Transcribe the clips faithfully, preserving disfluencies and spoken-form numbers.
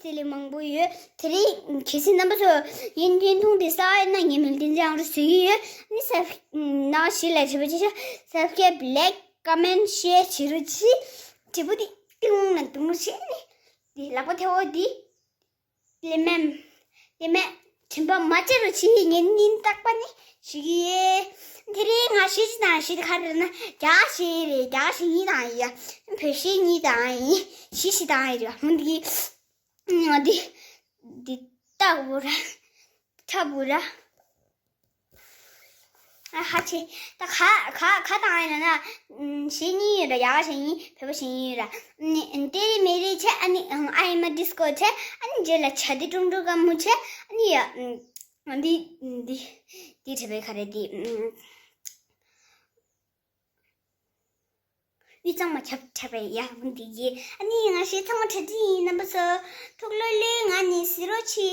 ཏེ་ལེ་མང་པོ་ཡོད། དེ་རིང་གལ་སྲིད་རྣམ་པ་ཚོ་ཡིན་ཡིན་ཐུང་དེ་ས་ཡིན་ན་ངས་མིལ་ཏིན་ཅང་རུ་བཟོས་ཀྱི་ཡོད། ནི་སབ་ནང་ཞིག་ལ་བྱེད་པ་ཅི་ཤ་སབ་སྐྱབ་ལེག་ཀ་མེན་ཤེར་བྱེད་རུ་ཅི་དྲི་བུ་དེ་ཏིང་ན་དུང་རུ་ཆེ་ནི་དེ་ལག་པ་ཐེ་བོ་དེ་ལེ་མེམ་ལེ་མེ་དྲིན་པ་མ་བྱེད་རུ་ཅི་ངས་ཉིན་རྟག་པ་ནི་ཞིག་ཡེ། དེ་རིང་ང་ཤེས་ཅི་དང་ཤེས་ཁ་རེ་ན་རྒྱ་ཤེས་རེད། རྒྱ་ཤེས་གཉིས་དང་ཡ་བོད་ཤེས་གཉིས་དང་ཡིན་ཤི་ཤི་དང་ཡ་རེད། འོན་ཏེ་ང་འདི་འདི་ལྟ་བུ་ར་ཁྲ་བུ་ར། ཨ་ཧ་ཆེ། ད་ཁ་ཁ་ཁ་དང་ཡིན་ན་ན་ཤེས་གཉིས་ཡོད་ར། ཡག་ཤེས་གཉིས་བོད་པ་ཤེས་གཉིས་ཡོད་ར། ནི་ཏེ་རི་མེ་རི་ཆེ། ཨ་ནི་ཨ་ཡི་མ་ཌིས་ཀོ་ཆེ། ཨ་ནི་རྗེས་ལ་ཆ་དི་ཀྲུང་ཀྲུང་ཀ་མུ་ཆེ། ཨ་ནི་ཡ་འདི་འདི་འདི་བྲིས་པའི་ཁ་རེད་འདི། དབུས་གཙང་མ་ཁྱབ་འཕྲད་པའི་ཡག་པོ་འདི་ཡིན། ཨ་ནི་ང་ཞེ་ཚང་མ་གྲ་སྒྲིག་ཡིན། རྣམ་པ་ཚོ་ཐུགས་ལོ་ལེ་ང་ནི་ཟི་རོ་ཆེ།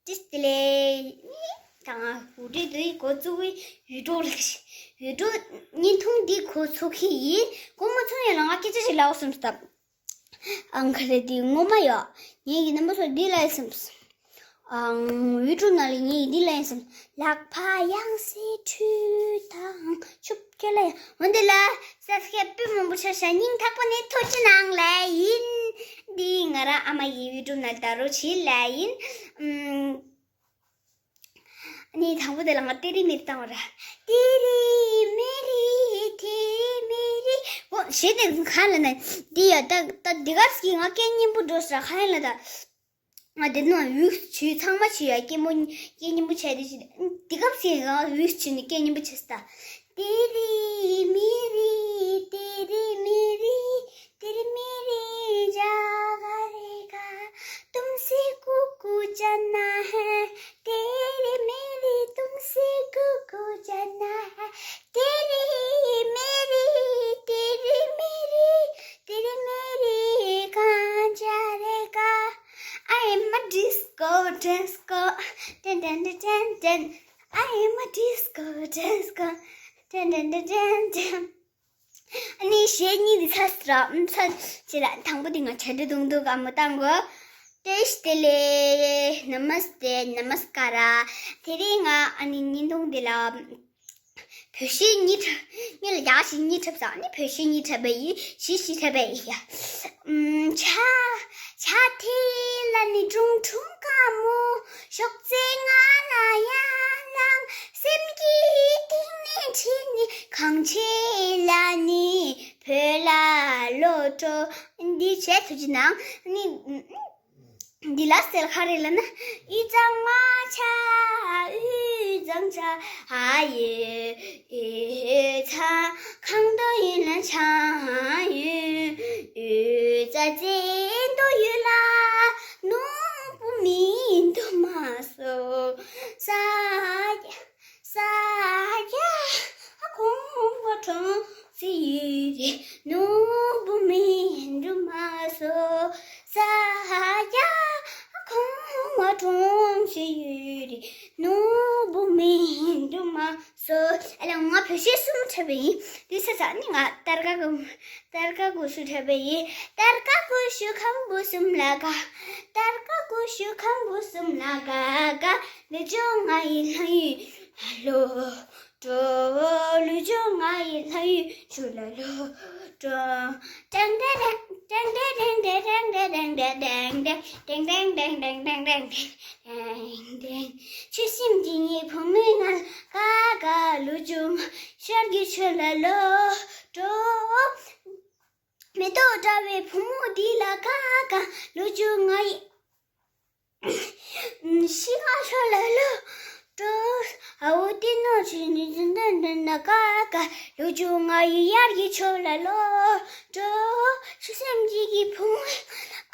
ཏིས་ཏི་ལེ། ནི་ད་ང་ཧུ་ཏི་དུ་གོ་ཙུ་བི་ཡུ་ཏུ་ལ་ཡུ་ཏུ་བརྙན་ཐུང་འདི་གོ་ཚུགས་ཀྱི་ཡིན། གོ་མ་ཚུགས་ཡང་ལ་ང་སྐད་ཆ་ཞིག་ལབ་སོང་སྟབས། ཨང་ཁ་རེ་འདི་ངོ་མ་ཡོད། ངེད་ཀྱི་རྣམ་པ་ཚོ་འདི་ལ་སེམས། ཨང་ཡུ་ཊུབ་ནང་ལ་ངེད་ཀྱི་འདི་ལ་སེམས། ལག་པ་ཡང་སེ་ཁྲུས་དང་ཆུབ་ཀྱི་ལ་ཡང་འོན་ཏེ་ལ་ས་སྐད་པི་མང་པོ་ཆ་ཤ་སྙིང་ཐག་པ་ནས་ཐུགས་རྗེ་གནང་ལ་ཡིན། འདི་ང་རང་ཨ་མ་ཡི་ཡུ་ཊུབ་ནང་ལ་ད་རོ་བྱེད་ལ་ཡིན། ཨམ། ནི་དང་པོ་དེ་ལ་ང་ཏི་རི་མི་རི་བཏང་བ་ར། ཏི་རི་མི་རི་ཏི་རི་མི་རི། འོ་ཞེས་ནས་གང་ལ་ན་འདི་ཡ་ད་ད་འདི་གར་སྐྱིད་ང་སྐད་སྙན་པོ་འགྲོ་ས་གང་ལ་ད། ང་དེ་ནང་ཡུག་ཆུ་ཚང་མ་ཆུ་ཡ་སྐད་མོ་སྐད་སྙན་པོ་བྱས་དེ་ཞིག་འདི་གར་སྐྱིད་ང་ཡུག་ཆུ་ནི་སྐད་སྙན་པོ་བྱས་ས་ད། ཏི་རི་མི་རི་ཏི་རི་མི་རི། तेरे मेरे जागरे का तुमसे कुकू जाना है। तेरे मेरे तुमसे कुकू जाना है। तेरे मेरे तेरे मेरे तेरे मेरे कहाँ जा रे का। I am a disco disco. Dun dun dun dun dun. I am a disco disco. Dun dun dun dun dun. ཨ་ནི་གཞས་གཉིས་འདི་ཚ་སི་ར་ཚ་ཅི་ལ་དང་པོ་འདི་ང་ཆ་འདྲི་དུང་དུ་ག་མོ་བཏང་གོ། ཏེ་ཤི་ཏེ་ལེ། ན་མ་སྟེ། ན་མ་སྐ་ར། དེ་རིང་ང་ཨ་ནི་ཉིན་ཐུང་འདི་ལ་བོད་གཞས་གཉིས་འཁྲབ་ངས་ལ་རྒྱག་གཞས་གཉིས་འཁྲབ་ས་ཨ་ནི་བོད་གཞས་གཉིས་འཁྲབ་པ་ཡིན་གཞས་གཞས་འཁྲབ་པ་ཡིན་ཡ། ཆ་ཆ་ཐེ་ལ་ནི་ཀྲུང་ཀྲུང་དཀར་མོ། ཤོག་ཙེ་ང་ལ་ཡ་ལང་། སེམས་ཀྱི་གཏིང་ནས་ཁྲིད་ནི་གངས་ཆེ་ལ་ནི་བོད་ལ་ལོ་འགྲོ། འདི་བྱས་ཐུགས་རྗེ་གནང་། ནི་འདི་ལ་སེལ་ཁ་རེ་ལ་ན་ཨི་ཙང་མ་ཆ་ཨུ་ཙང་ཆ་ཨ་ཡེ་ཨེ་ཚ་ཁང་དོ་ཡིན་ལ་ཆ་ཡུ་ཨུ་ཙ་ཙེ་འདོ་ཡུ་ལ། ནོར་བུ་མིན་དུ་མ་སོ། ས་ཡ་ས་ཡ་ཁོང་བ་གྲོང་སི་ཡི་རི། ནོར་བུ་མིན་དུ་མ་སོ། ས་ཡ་ཁོང་བ་གྲོང་སི་ཡི་རི། ནོར་བུ་མིན་དུ་མ་སོ། ཨ་ལ་ང་བོད་གཞས་གསུམ་འཁྲབ་པ་ཡིན། འདི་ས་ས་ནི་ང་སྟར་ཀ་གུ་སྟར་ཀ་གུ་ཤུ་འཁྲབ་པ་ཡིན། སྟར་ཀ་གུ་ཤུ་ཁམ་བུ་གསུམ་ལ་ཀ་སྟར་ཀ་གུ་ཤུ་ཁམ་བུ་གསུམ་ལ་ཀ་ཀ་ལེ་ཅོ་ང་ཡི་ལྷ་ཡི་ལོ་ཀྲོ། ལུ་ཅོ་ང་ཡི་ལྷ་ཡི་ཆུ་ལ་ལོ་ཀྲོ། ཏེང་ཏེ་རེང་ཏེང་ཏེ་རེང་ཏེ་རེང་ཏེ་རེང་ཏེ་ཏེང་ཏེ་ཏེང་ཏེང་ཏེང་ཏེང་ཏེང་ཏེང་ཏེང་ཏེང་། ཆུ་སྲིན་གྱི་ཉི་བུ་མོའི་ངང་ཀ་ཀ་ལུ་ཅུང་ཤར་གྱི་ཆུ་ལ་ལོ་འགྲོ། མེ་ཏོག་འདྲ་བའི་བུ་མོ་འདི་ལ་ཀ་ཀ་ལུ་ཅུང་ང་ཡི་ཤི་ང་ཆུ་ལ་ལོ་འགྲོ། ཨ་བོ་ཏི་ནོ་ཆི་ནི་ཙན་ཏན་ཏན་ན་ཀ་ཀ་ལུ་ཅུང་ང་ཡི་ཡར་གྱི་ཆུ་ལ་ལོ་འགྲོ། ཆུ་སེམས་ཀྱི་གི་བུ་མོ་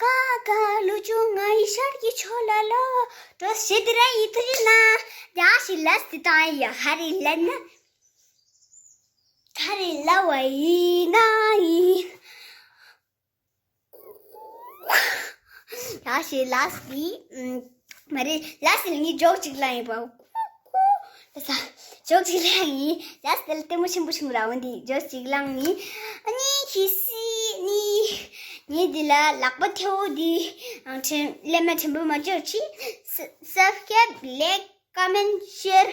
ཀ་ཀ་ལུ་ཅུང་ང་ཡི་ཤར་གྱི་ཆུ་ལ་ལོ་འགྲོ། ཞེས་དེ་ར་ཡི་ཐུགས་རྗེ་གནང་། རྒྱ་ཞིག་ལ་སི་ཏང་ཡ་ཧ་རི་ལ་ན་ཧ་རི་ལ་བ་ཡི་ན་ཡི། རྒྱ་ཞིག་ལ་སི་མ་རེད་ལ་སི་ལ་ངའི་ཇོག་ཅིག་ལ་ཡིན་པ། ལ་ས་ཇོག་ཅིག་ལ་ཡིན། ལ་སི་དེ་ལ་ལྟད་མོ་ཆེན་པོ་ཆུང་ར་འོན་ཏེ་ཇོག་ཅིག་ལ་ཡིན། ཨ་ནི་ཁི་སི་ནི། ངས་འདི་ལ་ལག་པ་ཐལ་བོ་འདི་ཨང་དྲན་ཀླད་མ་དྲན་པ་མ་བཅོས་ཅི། Subscribe, like, comment, share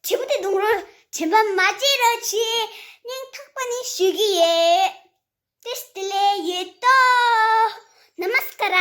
དྲན་པ་དེ་གདོང་རོ་དྲན་པ་མ་བཅོས་རོགས་ཅི། སྙིང་ཐག་པ་ནས་ཞུ་གི་ཡོད། དེ་སྟེ་ལས་ཡོད་དོ། Namaskar.